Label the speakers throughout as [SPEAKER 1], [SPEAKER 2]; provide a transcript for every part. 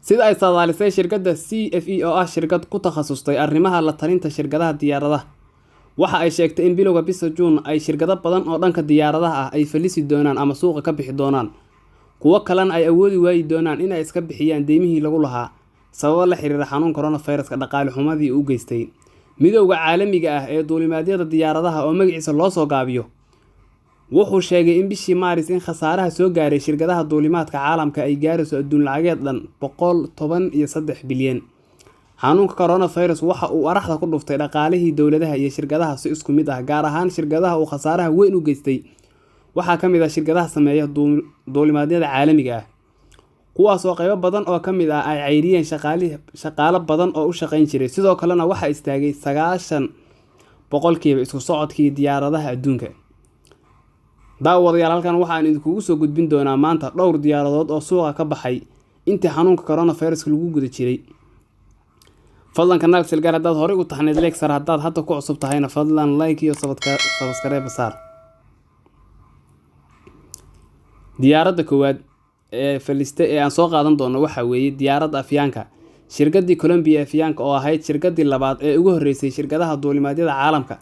[SPEAKER 1] Sida ay saadaalisay shirkadda CFE, oo ah shirkad ku takhasustay arrimaha la talinta shirkadaha diyaaradaha, waxa ay sheegtay in bilowga bisha Juun ay shirkado badan oo dhanka diyaaradaha ah ay falisi doonaan ama suuqa ka bixi doonaan, kuwo kalena ay awoodi waayi doonaan in ay iska bixiyaan deymihii lagu lahaa sababo la xiriira xanuun coronaviruska dhaqaale xumadii uu geystay. Midowda Caalamiga ah ee Duulimaadyada Diyaaradaha, oo magaciisa loo soo gaabiyo, wuxuu sheegay in bishii Maaris in khasaaraha soo gaaray shirkadaha duulimaadka caalamka ay gaarayso adduun lacageed dhan 113 bilyan. Xanuunka coronavirus waxa uu araxda ku dhuftay dhaqaalihii dowladaha iyo shirkadaha si isku mid ah. Gaar ahaan shirkadaha uu khasaaraha weyn u geystay waxaa ka mid ah shirkadaha sameeya duulimaadyada caalamiga ah, kuwaas oo qaybo badan oo ka mid ah ay cayriyeen shaqaalo badan oo u shaqayn jiray. Sidoo kalena waxaa istaagay 90% isku socodkii diyaaradaha adduunka. Daawadayaal, halkan waxaan idinkugu soo gudbin doonaa maanta dhowr diyaaradood oo suuqa ka baxay intii xanuunka coronaviruska lagu guda jiray. Fadlan kanaal Silgaar haddaad horey u taxnayd like saar, haddaad hadda ku cusub tahayna fadlan like iyo subscribe saar. Diyaaradda koowaad ee faliste ee aan soo qaadan doono waxaa weeye diyaaradda Avianca. Shirkaddii Colombia Avianca, oo ahayd shirkaddii labaad ee ugu horreysay shirkadaha duulimaadyada caalamka,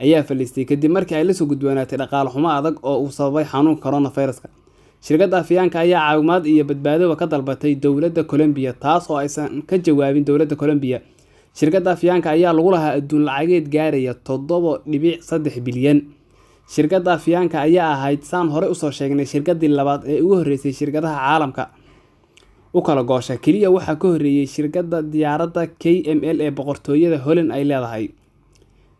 [SPEAKER 1] ayaa falistay kadib markii ay lasoo gudboonaatay dhaqaale xumo adag oo uu sababay xanuunka coronaviruska. Shirkadda Avianca ayaa caawimaad iyo badbaadoba ka dalbatay dowladda Colombia, taas oo aysan ka jawaabin dowladda Colombia. Shirkadda Avianca ayaa lagu lahaa adduun lacageed gaaraya 7.3 bilyan. Shirkadda Avianca ayaa ahayd, saan horey usoo sheegnay, shirkaddii labaad ee ugu horreysay shirkadaha caalamka u kala goosha. Keliya waxaa ka horreeyey shirkadda diyaaradda KML ee Boqortooyada Holland ay leedahay.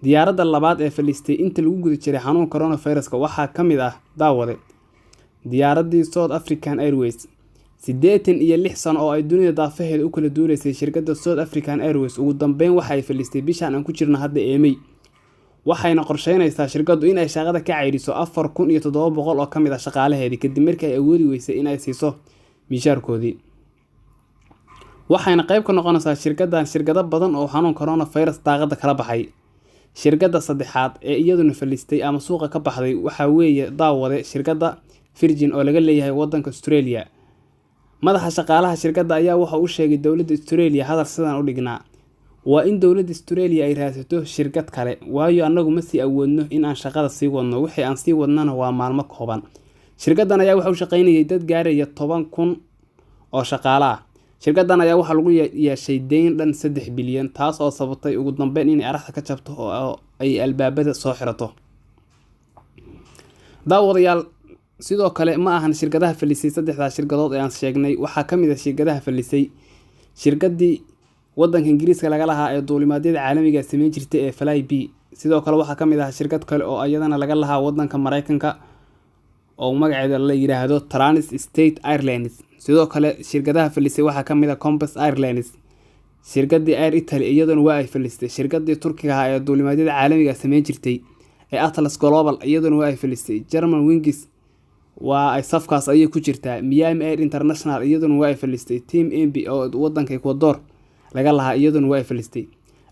[SPEAKER 1] Diyaaradda labaad ee falistay inta lagu guda jiray xanuunka coronaviruska waxaa ka mid ah, daawade, diyaaraddii South African Airways. 86 sano oo ay dunida daafaheeda u kala duuleysay shirkadda South African Airways, ugu dambeyn waxa ay falistay bishan aan ku jirno hadda ee May, waxayna qorsheynaysaa shirkaddu in ay shaqada ka ceyriso 4700 oo ka mid ah shaqaalaheedii, kadib markii ay awoodi weysay in ay siiso mishaarkoodii. Waxayna qayb ka noqonaysaa shirkaddan shirkado badan oo xanuun coronavirus daaqada kala baxay. Shirkadda saddexaad ee iyaduna falistay ama suuqa ka baxday waxaa weeye, daawade, shirkadda Virgin oo laga leeyahay wadanka Australia. Madaxa shaqaalaha shirkadda ayaa waxa uu sheegay dowladda Australia hadal sidan u dhignaa: "Waa in dowladda Australia ay raadsato shirkad kale, waayo annagu ma sii awoodno in aan shaqada sii wadno. Wixii aan sii wadnana waa maalmo kooban." Shirkaddan ayaa waxa u shaqaynayay dad gaaraya 10,000 oo shaqaale ah. Shirkaddan ayaa waxaa lagu yeeshay deyn dhan 3 bilyan, taas oo sababtay ugu dambeyn inay araxda ka jabto oo ay albaabada soo xirato. Daawadayaal, sidoo kale ma ahan shirkadaha falisay saddexdaas shirkadood ee aan sheegnay. Waxaa ka mid ah shirkadaha falisay shirkaddii wadanka Ingiriiska laga lahaa ee duulimaadyada caalamiga sameyn jirtay ee Flybe. Sidoo kale waxaa ka mid ah shirkad kale oo iyadana laga lahaa wadanka Mareykanka oo magaceeda la yiraahdo Trans State Airlines. Sidoo kale shirkadaha falisay waxaa ka mid ah Compass Airlines. Shirkaddii Air Italy iyaduna waa ay falistay. Shirkaddii Turkiga ahaa ee duulimaadyada caalamiga sameyn jirtay ee Atlas Global iyaduna waa ay falistay. German Wings waa ay safkaas ayay ku jirtaa. Miami Air International iyaduna waa ay falistay. Team MB oo wadanka Ecuador laga lahaa iyaduna waa ay falistay.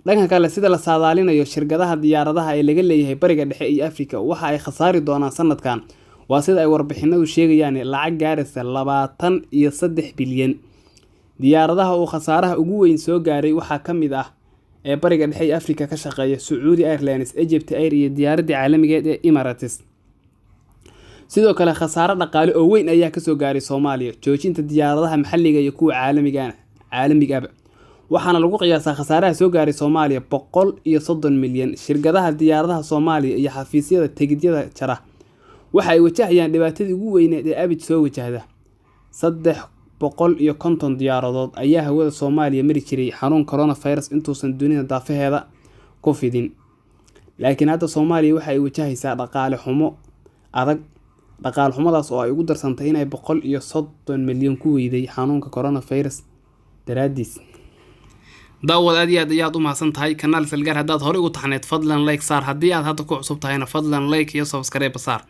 [SPEAKER 1] Dhanka kale, sida la saadaalinayo, shirkadaha diyaaradaha ee laga leeyahay Bariga Dhexe iyo Afrika waxa ay khasaari doonaan sanadkan, waa sida ay warbixinadu sheegayaan, lacag gaaraysa 23 bilyan. Diyaaradaha uu khasaaraha ugu weyn soo gaaray waxaa ka mid ah ee Bariga Dhexe iyo Afrika ka shaqeeya Sacuudi Airlines, Egypt Air iyo diyaaraddii caalamigeed ee Emirates. Sidoo kale khasaare dhaqaale oo weyn ayaa kasoo gaaray Soomaaliya joojinta diyaaradaha maxalliga iyo kuwa caalamigaba, waxaana lagu qiyaasaa khasaaraha soo gaaray Soomaaliya 130 milyan. Shirkadaha diyaaradaha Soomaaliya iyo xafiisyada tigidyada jara waxa ay wajahayaan dhibaatadii ugu weyneed ee abid soo wajahda. 350 diyaaradood ayaa hawada Soomaaliya mari jiray xanuun coronavirus intuusan dunida daafaheeda ku fidin, laakiin hadda Soomaaliya waxa ay wajahaysaa dhaqaale xumo adag, dhaqaale xumadaas oo ay ugu darsantay inay 130 milyan ku weyday xanuunka coronavirus daraadiis. Daawad, aad iyo aad ayaad u mahadsan tahay. Kanaal Salgaar haddaad horey ugu taxneed fadlan like saar, haddii aad hadda ku cusub tahayna fadlan like iyo subscribe saar.